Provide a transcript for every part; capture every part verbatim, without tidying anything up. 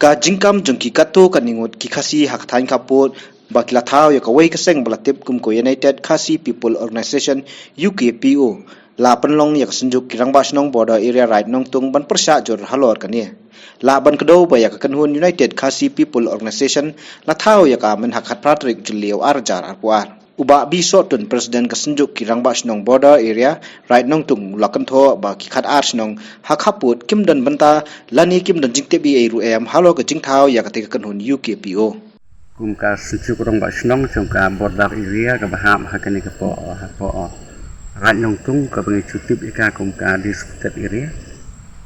Ka jingkam jong ki katto katne ngut ki Khasi ha ka thaiñ khappud ba ki la thaw ïa kawei ka seng ba la tip kum ka United Khasi People Organisation, U K P O, la pynlong ïa ka Synjuk ki Rangbah Shnong Border Area Raid Nongtung ban pyrshah jur halor kane. Lah ban kdew ba ïa ka kynhun United Khasi People Organisation la thaw ïa ka mynha ka khatphra tarik Jylliew arhajar arphew ar. U Bah B Sohtun, President ka Synjuk ki Rangbah Shnong Border Area Raid Nongtung, u la kynthoh ba ki khatar shnong ha khappud kim don bynta lane kim don jingtip ei ei ruh em halor ka jingthaw ïa katei ka kynhun U K P O. Kum ka Synjuk Rangbah Shnong jong ka Border Area kaba hap ha kane ka por, ha por Raid Nongtung kaba ngi ju tip ïa ka kum ka disputed area.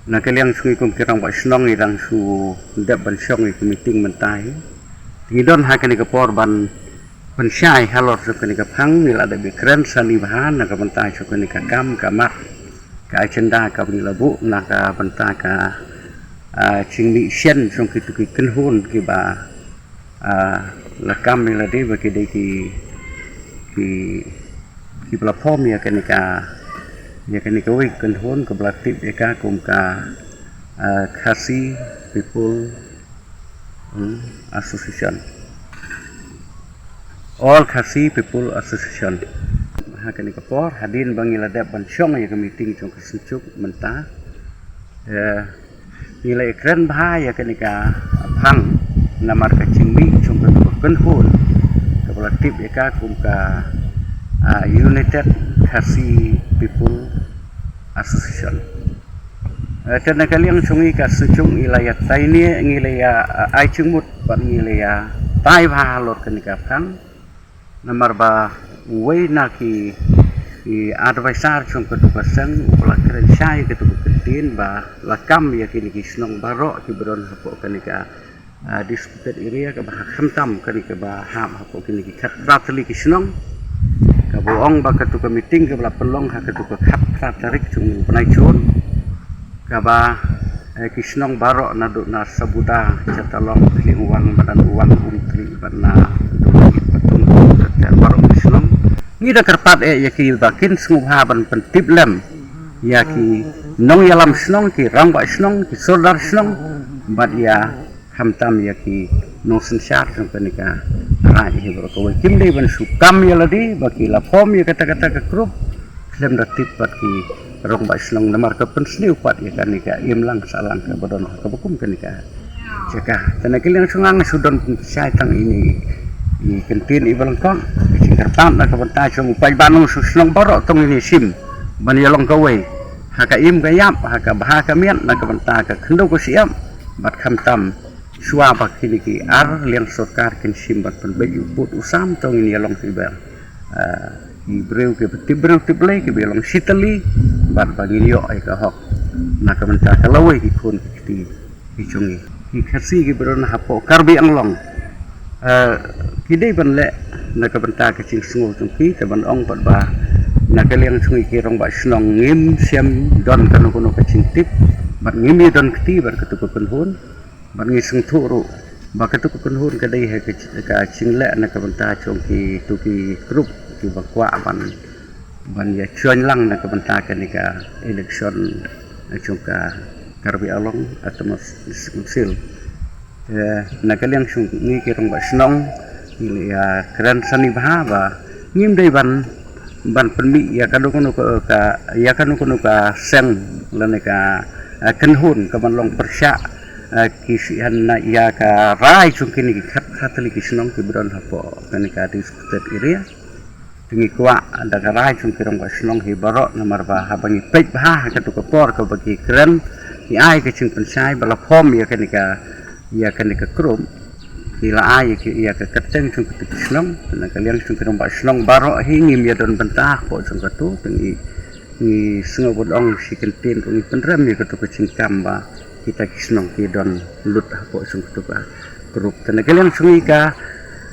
Na ka liang jong ngi kum ki Rangbah Shnong ngi dang shu dep ban shong ïa ka meeting mynta hi. Ngi don ha kane ka por ban pynshai halor jong kane ka phang, ngi la dep ïakren sani bha na ka bynta jong kane ka kam ka mat, ka agenda kaba ngi la buh na ka bynta ka, ah, jingmih shen jong kitu ki kynhun kiba, ah, la kam ïa lade ba ki dei ki, ki, kiba la form ïa kane ka, ïa kane kawei ka kynhun kaba la tip ïa ka kum ka, ah, Khasi People, hmm, Association. All Khasi People Association. Ha kane ka por hadien ba ngi la dep ban shong ïa ka meeting jong ka Synjuk mynta, eh, ngi la ïakren bha ïa kane ka phang namar ka jingmih jong ka kynhun kaba la tip ïa ka kum ka, ah, United Khasi People Association. Eh, te na ka liang jong ngi ka Synjuk ngi la ïa tai ne ngi la ïa, ah, ai jingmut bad ngi la ïa tai bha halor kane ka phang. Namar ba uwei na ki, ki advisor jong katu ka seng u la kren shai katu ka ktien ba la kam ïa kine ki shnong baroh kiba don hapoh kane ka, ah, disputed area kaba ha khamtam kane kaba hap hapoh kine ki khatphra tylli ki shnong. Kaba ong ba katu ka meeting kaba la pynlong ha katu ka khatphra tarik jong u bnai Jun. Kaba, eh, ki shnong baroh naduh na Sabuda, Jatalong, Khliehwang, Madan Uwang, Umtri, bad na Dongit Patung, kata baroh ki shnong. Ngi da kyrpad eh ïa ki ba kin sngewbha ban pyntip lem ïa ki nongïalam shnong, ki rangbah shnong, ki sordar shnong, bad ïa khamtam ïa ki nongsynshar jong kane ka raid hi baroh kawei. Kim dei ban shu kam ïa lade ba ki la form ïa kata kata ka group khlem da tip bad ki rangbah shnong namar ka pynsniew pat ïa kane ka imlang sahlang kaba don ha kaba kum kane ka jaka. Te na ka liang jong nga nga shu don pynshai tang ine i kyntien iba lyngkot. Ka jingkyrpad na ka bynta jong u paidbah nongshong shnong baroh tang ine shim ban ïalong kawei ha ka im ka ïap, ha ka bha ka miat, na ka bynta ka khyndew ka shyiap bad khamtam shuwa ba kine ki ar liang sorkar kin shim ban pynbeit u pud u sam to ngin ïalong kiba, ah, ki briew kiba tip briew tip Blei kiba ïalong shitylli bad ba ngin ïoh ïa ka hok na ka bynta ka lawei ki khun ki kti ki jong ngi. Ki Khasi kiba don hapoh Karbi Anglong, ah, ki dei ban leh na ka bynta ka jingsngew jong ki, te ban ong pat ba na ka liang jong ngi ki rangbah shnong ngim shym don kano kano ka jingtip bad ngim ïa don kti bad katu ka kynhun. Bad ngi sngewthuh ruh ba katu ka kynhun ka dei ha ka, ka jingleh na ka bynta jong kitu ki group kiba kwah ban, ban ïa join lang na ka bynta kane ka election jong ka Karbi Anglong Autonomous Council. Eh, na ka liang jong ngi ki rangbah shnong ngi la ïa kren sani bha ba ngim dei ban, ban pynmih ïa kano kano ka, ka, ïa kano kano ka seng lane ka, eh, kynhun ka ban long pyrshah, eh, ki shihan na ïa ka rai jong kine ki khat khat tylli ki shnong kiba don hapoh kane ka disputed area. Te ngi kwah da ka rai jong ki rangbah shnong hi baroh namar ba haba ngi peit bha ha katu ka por kaba ki kren ki ai ka jingpynshai ba la form ïa kane ka, ïa kane ka group. Ki la ai ïa ki, ïa ka kyrteng jong katu ki shnong, na ka liang jong ki rangbah shnong baroh hi ngim ïa don bynta hapoh jong katu, te ngi, ngi sngew ban ong shi kyntien ruh ngi pynrem ïa katu ka jingkam ba kita ki shnong ki don lut hapoh jong katu ka group. Te na ka liang jong ngi ka,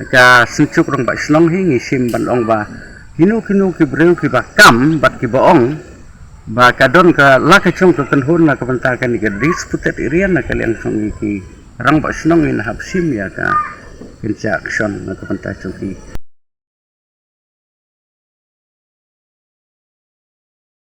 ka Synjuk Rangbah Shnong hi ngi shim ban ong ba kino kino ki briew kiba kam bad kiba ong ba ka don ka la ka jong ka kynhun na ka bynta kane ka disputed area, na ka liang jong ngi ki rangbah shnong ngin hap shim ïa ka kynja action na ka bynta jong ki.